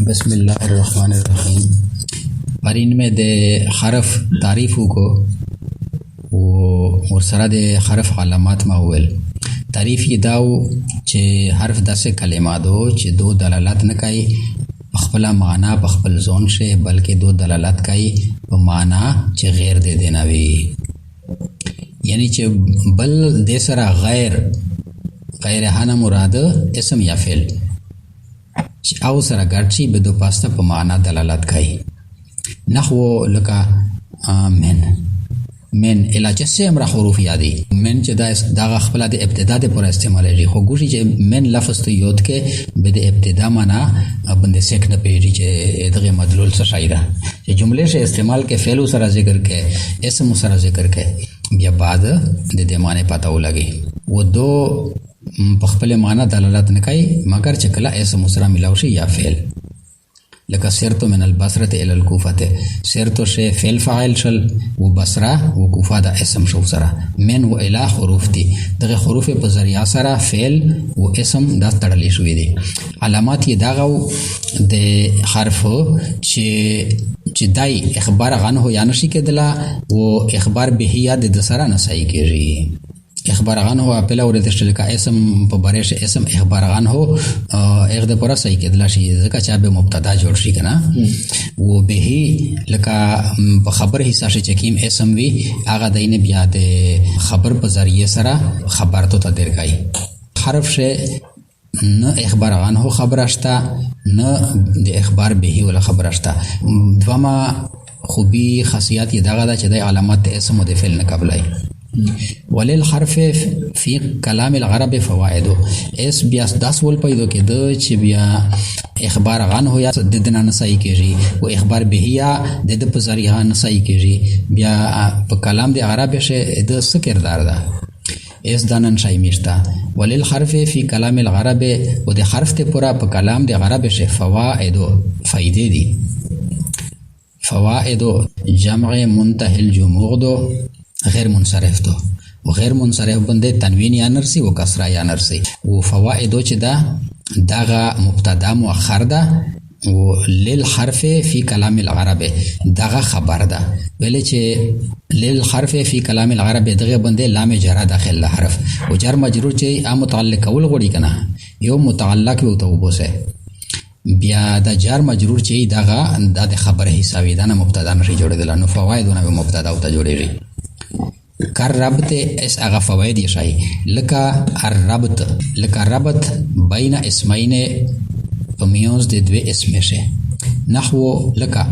بسم الله الرحمن الرحیم. پرین مې د حرف تعریف وکړو او ورسره د حرف علامات ما وویل. تعریف یې دا و چې حرف داسې کلمه دو چې دو دلالت نه کوي په خپله معنا په خپل ځون شي، بلکې دو دلالت کوي په معنا چې غیر د دې نه وي، یعنی چې بل د سره غیر غیر هنه مراد اسم یا فعل چې او سره ګډ شي به دو پاسته په معنا دلالت کوي. نحو لکه من من الی چې څومره حروف یادي من چې دا دغه خپله د ابتدا د پوره استعمالېږي، خو ګوشي چې من لفظ ته یود کې به د ابتدا معنا باندې سیک نه پیږي چې دغه مدلول څه شی ده. چې جملې شي استعمال کې فعل سره ذکر کې اسم سره ذکر کې بیا بعد د دې معنی پته ولګي. و دو په خپل معنا دلالت نه کوي مګر چې کله اسم سره ملاو شي یا فعل. لکه سرت من البصرة الى الكوفة، سرت شی فعل فاعل شل و بصره و کوفه دا اسم شو سره من و الی حروف دي، دغه حروف په ذریعہ سره فعل و اسم دا تړلې شوې دي. علامات یې دغه د حرف چې دای اخبار عنه یا نشي کېدله و اخبار به یا د سره نه صحیح کېږي. اخبار عنه په لور د لکه اسم په باره شي اسم اخبار عنه اغه د پر صحیح کېدل شي، ځکه چې به مبتدا جوړ شي کنه. و به لکه په خبر حصہ شي چې کیم اسم وي هغه دین بیا د خبر په ذریعه سره خبر ته تدیر کوي. حرف شي نه اخبار عنه خبر شته نه د اخبار به ولا خبر شته. دومه خوبي خاصیت یې دغه ده چې د علامات د اسم او د فعل نه قبلای. وللحرف فی کلام العرب فوائد. اس بیا داس ول پیدا کېده چې بیا اخبار عنه یا د دنه نه صحیح کېږي او اخبار به یا د د په ذریعه نه صحیح کېږي. بیا په کلام د عرب شه د څه کردار ده اس دانن شای میشته. وللحرف فی کلام العرب او د حرف ته پورا په کلام د عرب شه فوائد فائدې دي. فوائد جمع منتهی الجموع دو غیر منصرف دو و غیر منصرف باندې تنوین یا نرسي و کسره یا نرسي. و فوائد چې دا دغه مبتدا مؤخر ده و للحرف فی کلام العرب دغه خبر ده. ویلې چې للحرف فی کلام العرب دغه باندې لام جره داخل له حرف و جر مجرور چې ا متعلق کول غوړي کنه یو متعلق یو ته وبوسه بیا د جار مجرور چې دغه د خبر حسابي ده نه مبتدا نشي جوړېدل، نو فوایدونه به مبتدا او ته جوړېږي. کر ربط اس هغه فواید یې ښایي لکه الربط، لکه ربط بین اسمین په میونځ د دوې اسمې شي. نحو لکه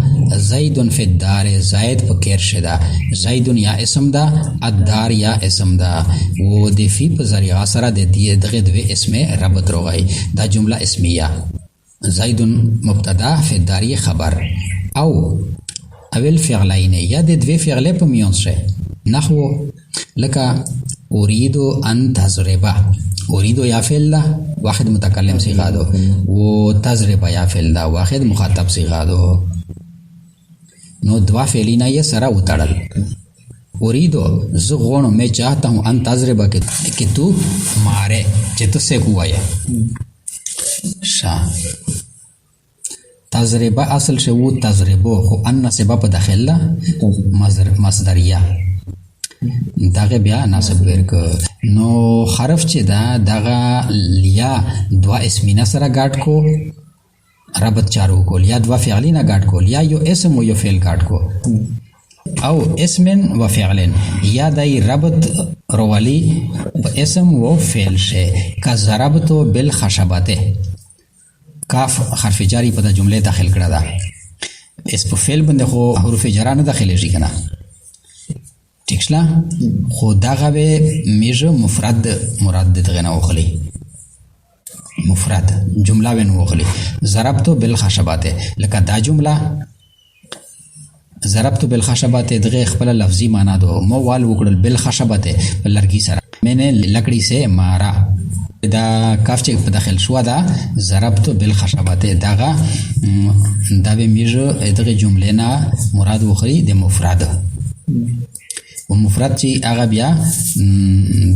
زید فی الدار، زید په کیر شه ده، زید یا اسم ده، الدار یا اسم ده. و د فی په ذریعه سره د دې دغه دوې اسمې ربط روغی. دا جمله اسمیه زید مبتدا فی الدار خبر. او اول فعلین یا د دوې فعلې په میونځ شي. نحو لکه اريد ان تضرب، اريد یا فعل ده واحد متکلم صيغه ده، و تضرب یا فعل ده واحد مخاطب صيغه ده. نو دوا فعلینه یې سره وتړل. اريد زه غواړم، میں چاہتا ہوں، ان تضرب کہ تو مارے چې ته څه ووایې. ښه تضربه اصل شی وو تضربو، خو ان نصبه په داخل ده مصدریه دغه بیا نصب ورک. نو حرف چې ده دغه لیا دوا اسمینه سره ګډ کو ربط چارو کول، یا دوا فعلینه ګډ کول، یا یو اسم و یو فعل ګډ کو، او اسم و فعل یا دای ربط روالی په اسم و فعل شه. که ضربت بالخشبته، کاف حرف جاری په د جملې داخل کړه ده. اس په فعل باندې خو حروف جره نه داخلېږي کنه، ټیک شله؟ خو دغه به میږه مفرد مراد د دغه نه وخلي، مفرد جمله به نه وخلي. ضربت بالخشبته لکه دا جمله ضربت بالخشبته دغه خپل لفظي معنا ده. مو وال وکړل بالخشبته په لرګي سره، مینه لکړی سه مارا، دا کاف چې په داخل شو ده ضربت بالخشبته دغه دا به میږه دغه جملې نه مراد وخري د مفرد. و مفرد چې هغه بیا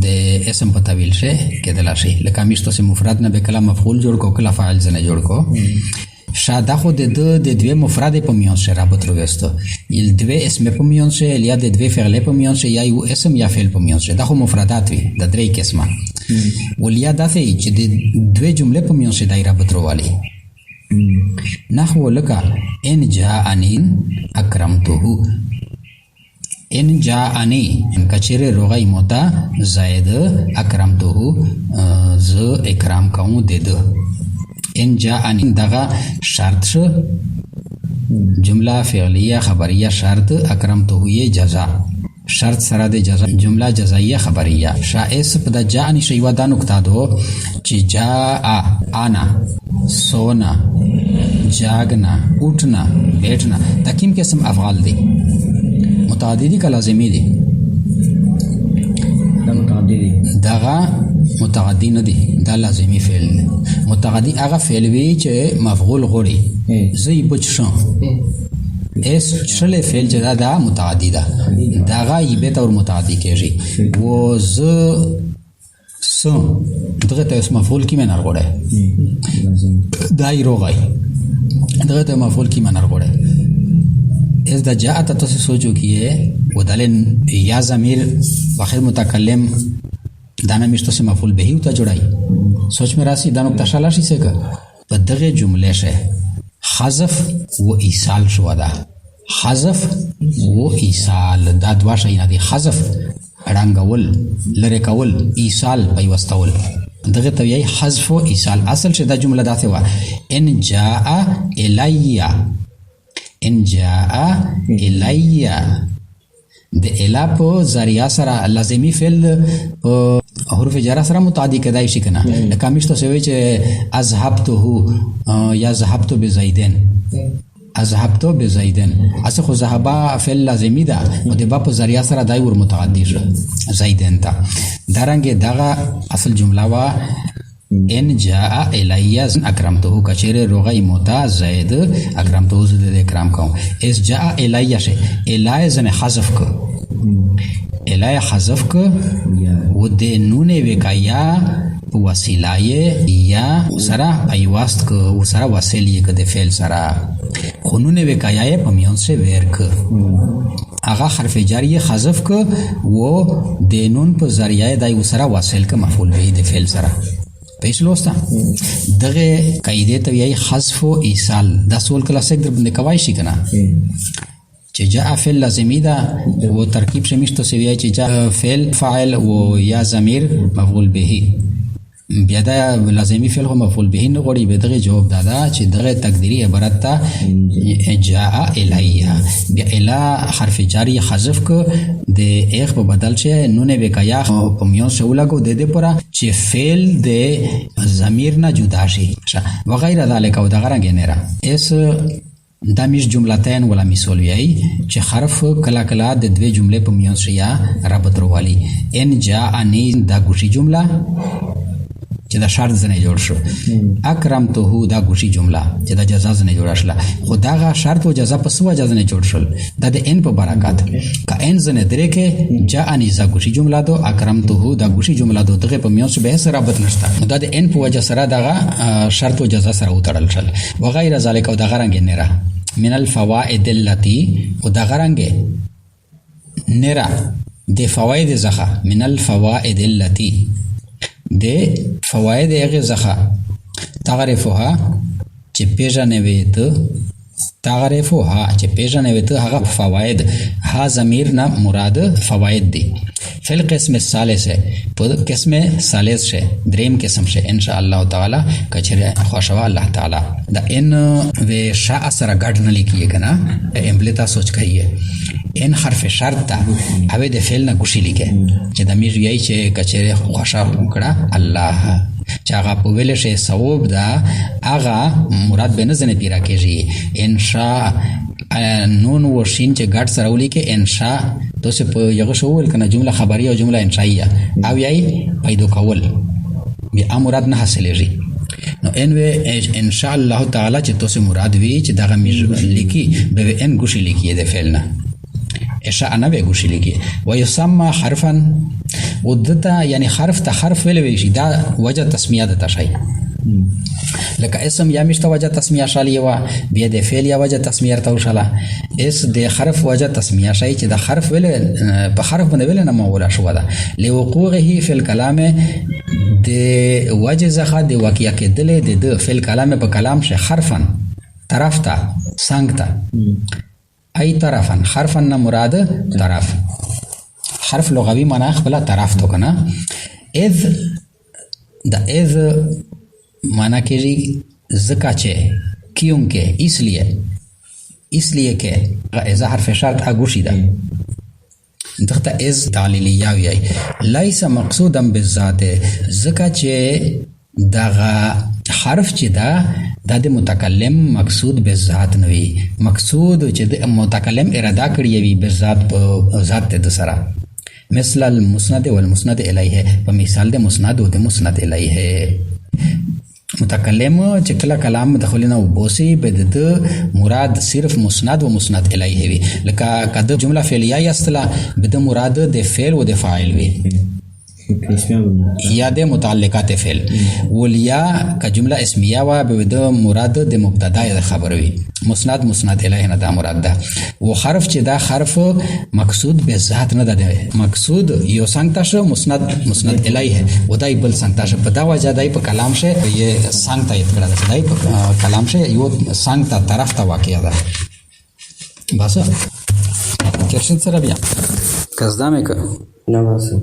د اسم په تاویل شي کېدلی شي. لکه میشته چې مفرد نه به کله مفعول جوړ کو کله فاعل ځنه جوړ کو. شا دا خو د د دوه مفرد په میون سره رابط رويستو، ال دوه اسم په میون سره، یا د دوه فعل په میون سره، یا یو اسم یا فعل په میون سره. دا خو مفردات وي د درې قسمه. ولیا داسې چې د دوه جملې په میون سره دایره بتروالي، نحو لکه ان جاءنی اکرمته. ان جاءنی کچره روغی موتا زید اکرمته، ز اکرام کوم د ده. ان جاءنی دغه شرط شو، جمله فعلیه خبریه شرط، اکرمته یې جزا، شرط سره د جزا، جمله جزائیه خبریه. شائس په د جاءنی شی یوه دا نکته دو چې جاء آنا، سونا، جاگنا، اٹھنا، بیٹھنا، دا کیم قسم افعال دي؟ متعدی دي که لازمي دي؟ دا متعدی دي. دغه متعدی نه دي، دا لازمي فعل دی. متعدی هغه فعل وي چې مفعول غوړي، زه یې بچ شم. اس شلې فعل چې دا متعدی ده، دغه یې به تور متعدی کېږي. و زه س دغه ته اسم مفعول کی منر غوړي، دا یې روغی دغه ته مفعول کی منر غوړي. اس دا جاء ته تاسو سوچو کیه و دلن یا ضمیر واخر متکلم دانا مشتو سے مفعول به ته جوړای. سوچ میں راسی دا نقطه شاله شي څه په دغه جمله شه حذف و ایصال شو ده. حذف و ایصال دا دوا شي نه دي. حذف ړنګول، لری کول، ایصال پیوستول، دغه ته یې حذف و ایصال. اصل چې دا جمله داسې وه ان جاء الی، ان جاء الی، د الا په ذریعہ سره لازمی فعل په حروف جر سره متعدی کېدای شي کنه. لکه مشته سوی چې اذهبته یا ذهبت بزیدن، اذهبت بزیدن، اصل خو ذهب فعل لازمی ده او د با په ذریعہ سره دای ور متعدی شو زیدن ته. دارنګ دغه اصل جمله وا ان جاء الی اکرمته، کچره روغی موتا زید اکرمته، زید اکرام کوم. اس جاء الی شه الی زنه حذف کو، الی حذف کو و د نون وکایا په وسیله یا سره پیوست کو، و سره وصل یې که د فعل سره، خو نون وکایا یې په میون سره ور کو، هغه حرف جر یې حذف کو و د نون په ذریعه دای و سره وصل کو مفعول به د فعل سره. پیش لوسته دغه قاعده ته یې حذف او ایصال. دا سوال کله سګ در باندې کوای شي کنه چې جاء فعل لازمی ده و ترکیب شمیشته سوی چې جاء فعل فاعل و یا ضمیر مفعول به، بیا دا لازمی فعل خو مفعول به نه غوړي. به دغه جواب دادا چې دغه تقدیری عبارت ته جاء الیها، بیا الا حرف جاری حذف کو د اخ په بدل چې نون به کیا په میون سره لګو د دې پره چې فعل د ضمیر نه جدا شي وغیر ذلک. او دغه رنګ نه را اس دا میش جملتین ولا مثال ویای چې حرف کله کله د دوه جملې په میون سره یا ربط روالي. ان جاءنی دا ګوشي جمله چې دا شرط ځنې جوړ شو، اکرمته دا ګوشي جمله چې دا جزا ځنې جوړ شله، خو دغه شرط او جزا په سو جزا ځنې جوړ شول دا د ان په برکت. که ان ځنې درې کې جاءنی دا ګوشي جمله دو، اکرمته دا ګوشي جمله دو، دغه په میون سره به سره ربط نشته، دا د ان په وجه سره دغه شرط او جزا سره وتړل شول وغیر ذلک. او دغه رنګ نه را من الفوائد التي، او دغه رنګ نه را د فواید زخه من الفوائد التي د فواید هغه زخه تعرفها چې پیژنې وې ته، تعرفها چې پیژنې وې ته هغه فواید، ها ضمیر نه مراد فواید دي. فی القسم الثالث، په قسم ثالث شه دریم قسم شه ان شاء الله تعالی کچره خوشوا الله تعالی. دا ان و شاء سره ګډ نه لیکي کنه، امبلتا سوچ کوي ان حرف شرط ده او د فعل نه ګوشي لیکي چې د میر یی چې کچره خوشا کړه الله چې هغه په ویل شي ثواب ده، هغه مراد به نه ځنې پیرا کېږي. ان شاء نون و شین چې ګډ سره ولیکي انشاء، تاسو په یغه شو ویل کنه جمله خبریه او جمله انشائیه او یی پیدا کول بیا مراد نه حاصلېږي. نو ان و ان شاء الله تعالی چې تاسو مراد وی چې دغه میر لیکي به ان ګوشي لیکي د فعل نه اشاء نه به ګوشي لیکي. ويسمى حرفا ودته یعنی حرف ته حرف ویل وی شي، دا وجه تسمیه ده تشای. لکه اسم یا مشته وجه تسمیه شال یو، بیا د فعل یا وجه تسمیه ورته وشله. اس د حرف وجه تسمیه شي چې د حرف ویل په حرف باندې ویل نه مولا شو ده. لوقوعه فی الکلام، د وجه څخه د واقع کېدلې د فی الکلام په کلام شي، حرفا طرف ته، څنګ ته، ای طرفا، حرفا نه مراد طرف، حرف لغوي معنا خپل طرف ته کنه. اذ د اذ معنا کېږي ځکه چې، کیونکه، اس لیے، اس لیے کې اذا حرف شرط اګوشي ده، دغه از تعلیلیه وی. لیس مقصودا بالذات، ځکه چې دغه حرف چې ده دا د متکلم مقصود بالذات نه وي، مقصود چې د متکلم اراده کړی وي بالذات په ذات د سره، مثل المسند والمسند الیه، په مثال د مسند او د مسند الیه. متکلم چې کله کلام د خولې نه وبوسي، به د مراد صرف مسند و مسند الیه وي. لکه که د جمله فعلیه یستله، به د مراد د فعل و د فاعل وي یا د متعلقات فعل، ولیا که جمله اسمیه وا، به د مراد د مبتدا د خبر وي، مسند مسند الیه نه دا مراد ده. و حرف چې دا حرف مقصود به ذات نه ده، مقصود یو څنګ ته شو، مسند مسند الیه و دای بل څنګ ته شو، په دا وجه دای په کلام شه یې څنګ ته یې کړه، دای په کلام شه یو څنګ ته طرف ته واقع ده. بس ترشد سره بیا قصدا مې که نه بس.